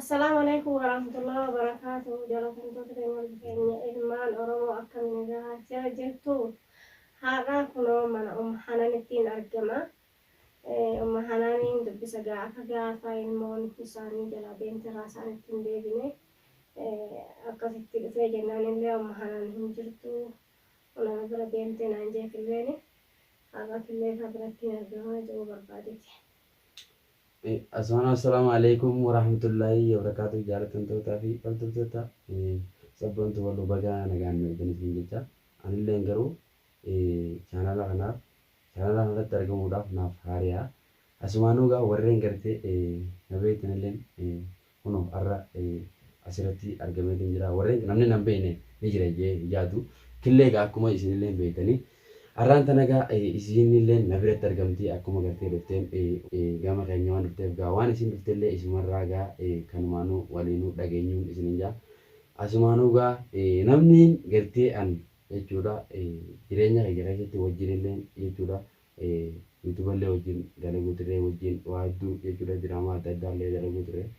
Assalaamu alaikum warahmatullahi wabarakaatuh. Jaalatamtoota keenya keenya ilmaan Oromoo, akkamiin nagaa jira jirtu? Har'a kunoo mana Umma Hananittiin argama. Umma Hananiin dubbisa gaafa gaafa ilmoon isaanii jalaa deemte irraa isaan ittiin deebine akkasitti dhufee jennaan illee Umma Hanan hin jirtu, nama bira deemtee naan jee Killeeni. Har'a Killee isaa birattiin argama jedhuu barbaadeeti. Assalaamu alaikum warahmatullahi wabarakatuh. Jaalatamtootaa fi hordoftoota Sabboontuu Walloo, bagaa nagaan nu eeganiif jecha. Anilleen garuu chaanala kanaaf, chaanala kanarratti argamuudhaaf naaf haariyaa. Asumaanuu gaa warreen gartee na beektanilleen kunoo har'a asirratti argameetiin jira. Warreen namni nan beekne ni jira jee yaadu. Killee gaa akkuma isinillee beektanii. Har'aan tana gaa isinillee na biratti argamti, akkuma gartee dhufteen gama keenya waan dhufteef gaa waan isin dhuftellee isumarraa gaa kanumaanuu waliinuu dhageenyuun isinin jaa. Asumaanuu gaa namni gartee an jechuudha jireenya kiyya keessatti wajjinillee jechuudha yuutuballee wajjin dalaguu ture, wajjin waa hedduu jechuudha, diraamaa adda addaallee dalaguu ture.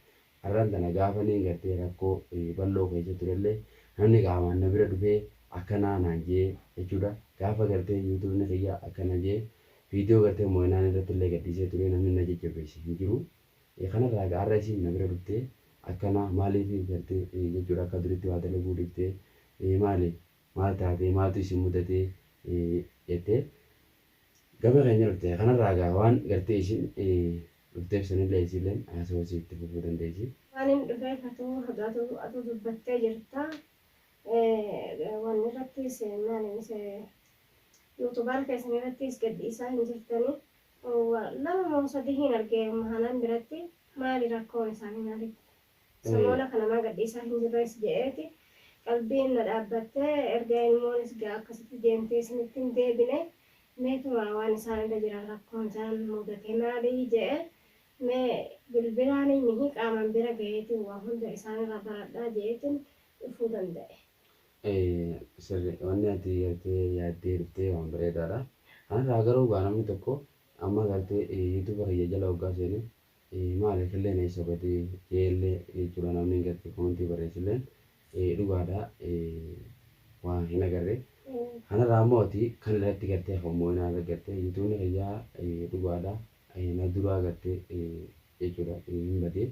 Har'aan tana gaafaniin gartee rakkoo bal'oo keessa turellee namni qaamaan na bira dhufee akkanaa naan jee jechuudha. Gaafa gartee yuutubni kiyya akkana jee viidiyoo gartee moo'inaan irratti illee gaddisee ture, namni na jajjabeesse hin jiru. Kanarraa gaa har'a isin na bira dhuftee akkana maaliif gartee jechuudha akka duritti waa dalaguu dhiftee, maali, maal taatee, maaltu isin mudatee jettee gama keenya dhufte. Kanarraa gaa waan gartee isin dhufteef sanillee isilleen haasawaa isii itti fufuu dandeessi. Waan hin dhufeef atuu dubbattee jirta. Waan irrattis maali yuutubaara keessan irrattis gadhiisaa hin jirtani. Lama moo sadii hin argee Hanan biratti. Maali rakkoon isaanii? Maaliif samoona kana maa gadhiisaa hin jirres jedheeti qalbiin na dhaabbattee. Erga ilmoonis gaa akkasitti deemtee isinitti hin deebine, meetuma waan isaan irra jiran, rakkoon isaan mudate maali jedhe, mee bilbilaan mihi qaaman bira gaheetiin waa hunda isaanirraa baradhaa jedheetiin dhufuu danda'e. Sirri, wanni ati gartee yaaddee dhuftee waan bareedaadha. Kanarraa garuu gaa namni tokko amma gartee yuutuuba kiyya jala hoggaa seene maali, Killeen eessa badee jeellee jechuudha, namni gartee komentii barreessulleen dhugaadha, waa hin agarre. Kanarraa immoo ati kan irratti gartee kan moo'inaa irra gartee yuutuubni kiyyaa dhugaadha na duraa gartee jechuudha hin badee.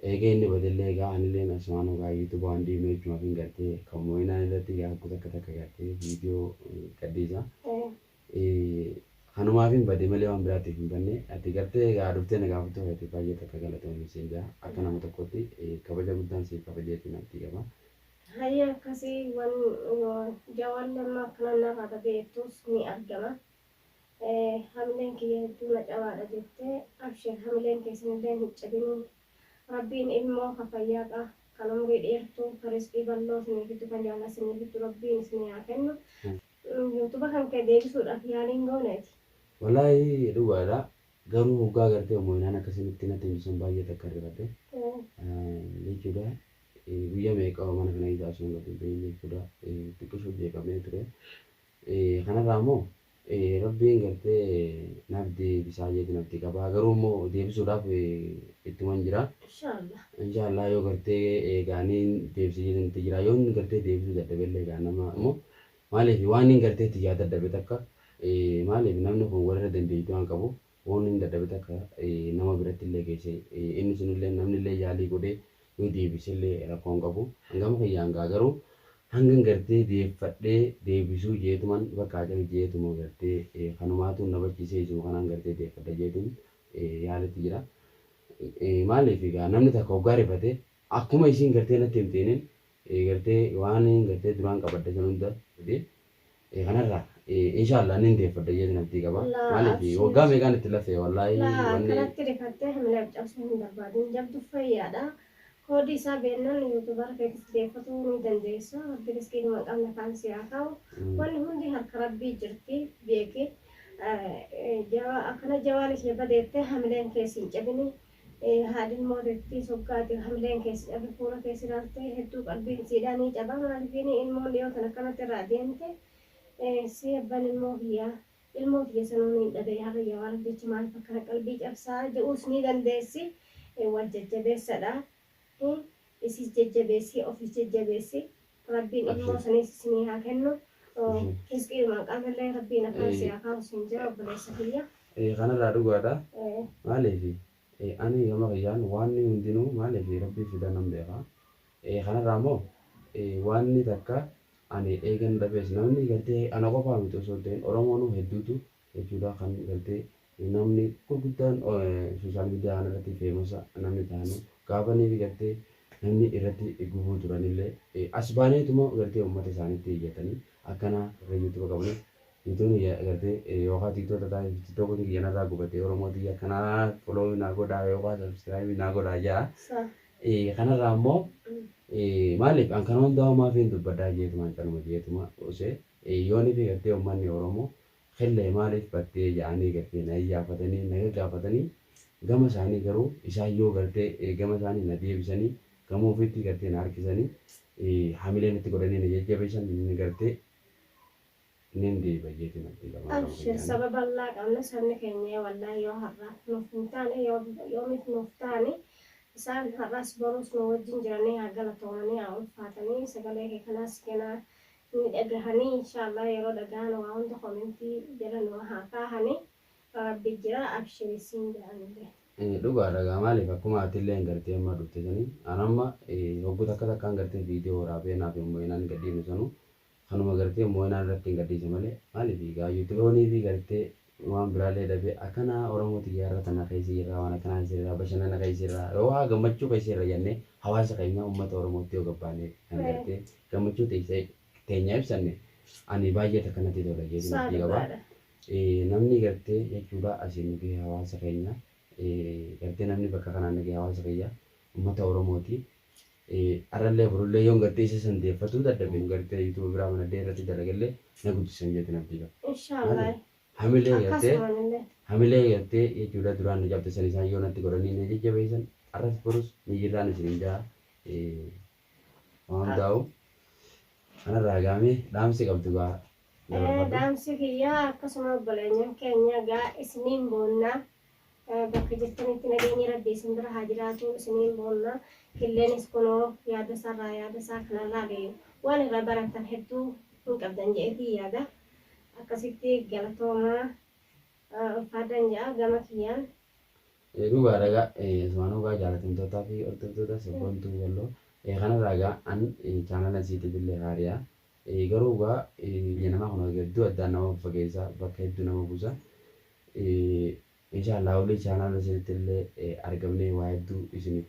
Eegee inni badellee egaa anilleen asumaan egaa yuutuuba waan dhiibne jechuumaaf hin gartee kan moo'inaan irratti egaa akkuma takka takka gartee viidiyoo gadhiisa. Kanumaaf hin bade malee waan biraatiif hin banne. Ati gartee egaa dhuftee na gaafattuu feete, baay'ee takka galatoomi siin jaa. Akka nama tokkotti kabaja guddaan siif kabajeetiin abdii qaba. Hayya, akkasii wan jawaan lamma akkana naaf haata beektus ni argama. Hamileen kiyya hedduu na cabaadha jettee, abshir, hamileen keessanillee hin cabinii. Rabbiin ilmoo ka fayyaa qa kan umrii dheertuu, ka rizqii bal'oo isinii fiddu, kan jaalala isinii fiddu Rabbiin isinii haa kennu. Yuutuba kan kee deebisuudhaaf yaaliin gooneeti. Wallaahi dhugaadha. Garuu hoggaa gartee moo'inaan akkasinitti natti himtu baay'ee takka rifadhe jechuudha. Guyyaa meeqa mana kana keessa osoo hin gadi bahin jechuudha. Xiqqishuu jeeqamee ture. Kanarraa immoo Rabbiin gartee naaf deebisaa jeetiin abdii qaba. Garuu immoo deebisuudhaaf ittuman jira. Inshaallah. Inshaallah, yoo gartee eegaanii deebisee jeetiin itti jira. Yoo inni gartee deebisuu dadhabellee egaa nama immoo maaliif waan inni gartee itti yaa dadhabe takka, maaliif namni kun warra dandeettii waan qabu, waan inni dadhabe takka nama biratti illee geesse, inni sunillee namni illee yaalii godhee yoo deebisellee rakkoo hin qabu. Hangama kiyyaan gaa garuu hangan gartee deeffadhee deebisuu jeetuman bakka ajaja jeetuma gartee kanumaatu na bachiisee isuma kanaan gartee deeffadha jeetiin yaalitti jira. Maaliif egaa namni takka hoggaa rifate akkuma isiin gartee natti himteeniin gartee waan gartee duraan qabadhe san hunda kanarraa inshaallah nin deeffadha jeetiin abdii qaba. Maaliif waggaa meeqaan itti lafee wallaahi wanni. Akkanatti rifattee hamilee cabsuu hin barbaadin, jabdu fayyaadha. Koodii isaa beennaan yuutuubara keetis deeffatuu ni dandeessa. Rabbi riskii dhuma hin qabne kaan si haa kaa'u. Wanni hundi harka Rabbii jirti beeki. Akkana jawaan ishee badeettee hamileen keessi hin cabini. Haadhi ilmooteetti soggaati hamileen keessi cabe, fuula keessi ilaaltee hedduu qalbiin siidhaa ni caba. Maaliif ilmoon dhiyoo tan akkanatti irraa deemte, si abbaan ilmoo kiyyaa, ilmoo kiyya sanuu ni dhabe har'a jawaalaaf jecha maaliif akkana qalbii cabsaa jedhuus ni dandeessi. Wal jajjabeessadha. Isis jajjabeessi, ofis jajjabeessi. Rabbiin ilmoo sanis isinii haa kennu. Rizqii maqaanillee Rabbiin afaan si haa kaasu siin jira obboleessa kiyya. Kanarraa dhugaadha. Maaliif ani gama kiyyaan waan hundinuu maaliif Rabbii fidaa nan beeka. Kanarraa immoo waanni takka ani eegan dhabees namni gartee ana qofaa miti osoo hin ta'in Oromoon hedduutu jechuudha kan gartee namni gurguddaan social media kanarratti famous namni ta'anu gaafanii fi gartee namni irratti gubuu turanillee as baaneetuma gartee uummata isaaniitti iyyatanii akkana YouTube qabanii YouTubeni gartee yookaan TikTok ta'e TikTokni kiyya narraa gubatee Oromoo tiyya akkanaa follow naa godhaa yookaan subscribe naa godhaa jaa. Kanarraa immoo maaliif an kana hundaa homaa fi hin dubbadhaa jeetuma kanuma jeetuma osee yoonii fi gartee uummanni Oromoo killee maaliif battee ja'anii gartee na iyyaafatanii na gaggaafatanii gama isaanii garuu isaan yoo gartee gama isaanii na deebisanii gama ofiitti gartee na harkisanii hamileen itti godhanii na jajjabeessan inni gartee nin deebi'a jeetiin abdii qaba. Abshir, saba bal'aa qabna sabni keenya. Wallaahi yoo har'aaf nuuf hin taane yoomiif nuuf taane? Isaan har'as borus nu wajjin jiranii haa galatoomanii, haa ulfaatanii. Sagalee kee kanaas kenaa ni dhagahanii, inshaallah. Yeroo dhagahan waa hunda comment jala nu haa kaahanii. Rabbi jira, abshiri siin jedhanillee. Dhugaadha gaa. Maaliif akkuma atillee gartee amma dhufte sanii an amma hogguu takka takkaan gartee viidiyoo waraabee naaf moo'inaan gadhiifnu sanuu kanuma gartee moo'inaan irratti hin gadhiise malee maaliif gaa YouTubeoonii fi gartee waan biraallee dhabee akkanaa Oromoo xiyyaarra tana keessa jirra, waan akkanaa jirra, bashannana keessa jirra, yoo haa gammachuu keessa jirra jennee hawaasa keenya uummata Oromootti yoo gabbaanee kan gartee gammachuu teenya ibsanne ani baay'ee takka natti tola jeetiin abdii qaba. Namni gartee jechuudha asiin nu gahee hawaasa keenya gartee namni bakka kanaan nu gahee hawaasa keenya uummata Oromooti. Arrallee borullee yoon gartee isa san deeffatuu dadhabe gartee YouTube biraa manadhee irratti dalagallee na guddisan jeetiin abdii qaba. Inshaallah. Hamilee gartee Akkasumallee. Hamilee gartee jechuudha duraan nu cabte san isaan yoo natti godhanii na jajjabeessan arras borus ni jirraan isin jaa waan hundaa'u kanarraa gaamee dhaamsi qabdu gaa dabarfadhu. Dhaamsi kiyyaa akkasuma obboleeyyan keenya gaa isiniin boonnaa, bakka jirtanitti nageenyi Rabbi isin bira haa jiraatu, isiniin boonnaa. Killeenis kunoo yaada isaarraa yaada isaa kana laale waan irraa baratan hedduu hin qabdan jedheetii yaada. Akkasitti galatoomaa, ulfaadhaan jedha gama kiyyaan. Dhugaadha gaa sumaanuu gaa jaalatamtootaa fi hordoftoota Sabboontuu Walloo kanarraa gaa an chaanala isiitiif illee haariyaa garuu gaa biyya namaa kun hedduu addaan nama fageessa, bakka hedduu nama buusa. Inshaallah olii chaanala isinitti illee argamnee waa hedduu isiniif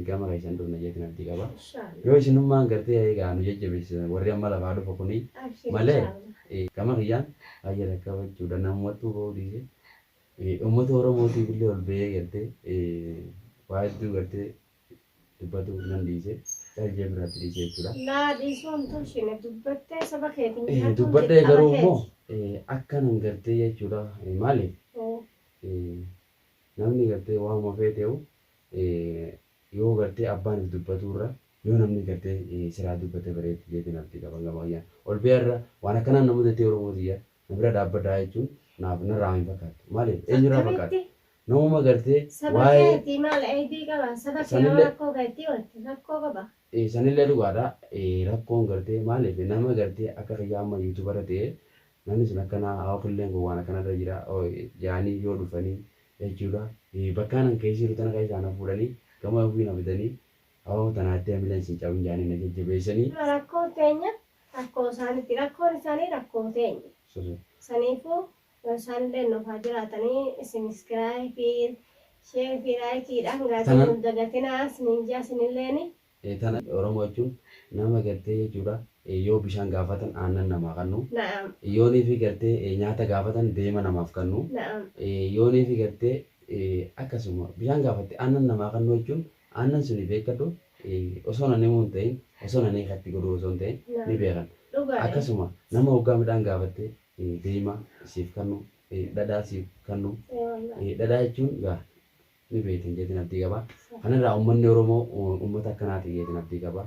gama keessan dhufna jeetiin abdii qaba. Inshaallah. Yoo isinummaan gartee egaa nu jajjabeessisan warri amma lafaa dhufa kuni Abshir. malee Inshaallah. Gama kiyyaan baay'ee takka jechuudha namoottuu bahuu dhiise uummata Oromootiif illee ol bahee gartee waa hedduu gartee dubbatu nan dhiise callee biraatti dhiise jechuudha. Laa, dhiisuun tolchine, dubbattee saba keetiin jiraatuun Dubbadhee dirqama garuu immoo keeti. akkanan gartee jechuudha maaliif namni gartee waanuma fee ta'u yoo gartee abbaan dubbatu irra yoo namni gartee siraa dubbate bareetti jeetiin abdii qaban gama kiyyaan. Ol ba'ee waan akkanaan nama mudatee Oromoo tiyya na bira dhaabbadhaa jechuun naaf narraa hin fakkaattu. Maaliif eenyurraa fakkaata? Akkamitti? Namuma gartee Saba waa'ee keetii maal eebii qaba? Saba kee yoo Sanillee rakkoo keetii walte rakkoo qaba. Sanillee dhugaadha. Rakkoon gartee maaliif nama gartee akka kiyyaa amma YouTubera ta'ee namni sun akkanaa haa killeen kun waan akkanarra jira jaanii yoo dhufanii jechuudha. Bakka anan keessa jiru tana keessaa na fuudhanii gama ofii na fidanii haa tanaatti hamileen sin cabin jaanii na jajjabeessanii. Rakkoo teenya rakkoo isaaniitti, rakkoon isaanii rakkoo teenya. Saniifuu isaanillee nuuf haa jiraatanii. Subscribe, share fi likeiidhaan gaatii Tanan nu dagatinaa isiniin jaa isinilleeni. Tana Oromoo jechuun nama gartee jechuudha yoo bishaan gaafatan aannan namaa kennu. Yoonii fi gartee nyaata gaafatan deema namaaf kennu. Yoonii fi gartee akkasuma bishaan gaafatte aannan namaa kennu jechuun aannan suni beekadhu osoo nan himuu hin ta'in, osoo nan hiikatti godhuu osoo hin ta'in ni beekan. Dhugaadha. Akkasuma nama hoggaa midhaan gaafatte deema siif kennu, dhadhaa siif kennu. Dhadhaa jechuun gaa ni beektan jeetiin abdii qaba. Kanarraa uummanni Oromoo uummata akkanaati jeetiin abdii qaba.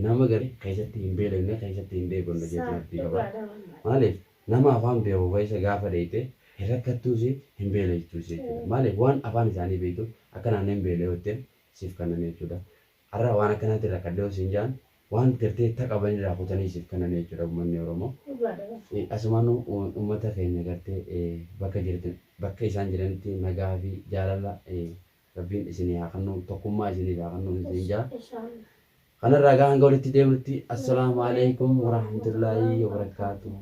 Nama gari keessatti hin beelofne, keessatti hin dheebonne jeetiin abdii qaba. Dhugaadha wallahi. Maaliif nama afaan beeku keessa gaafa dheeyte hin rakkattuus hin beeloftuus jechuudha. Maaliif waan afaan isaanii beektu akka naannoo hin beelofne siif kennan jechuudha. Har'a waan akkanaatiin rakkadhe yoo siin ja'an waan gartee ta qaban irraa kutanii siif kennan jechuudha uummanni Oromoo. Dhugaadha. Asumaanuu uummata keenya gartee bakka jirtan bakka isaan jiranitti nagaa fi jaalala Rabbiin isinii haa kennu, tokkummaa isiniif haa kennu isin ja'a. Inshaallah. Kanarraa gaa hanga walitti deemnutti, assalaamu alaikum warahmatullaahi wabarakaatuh.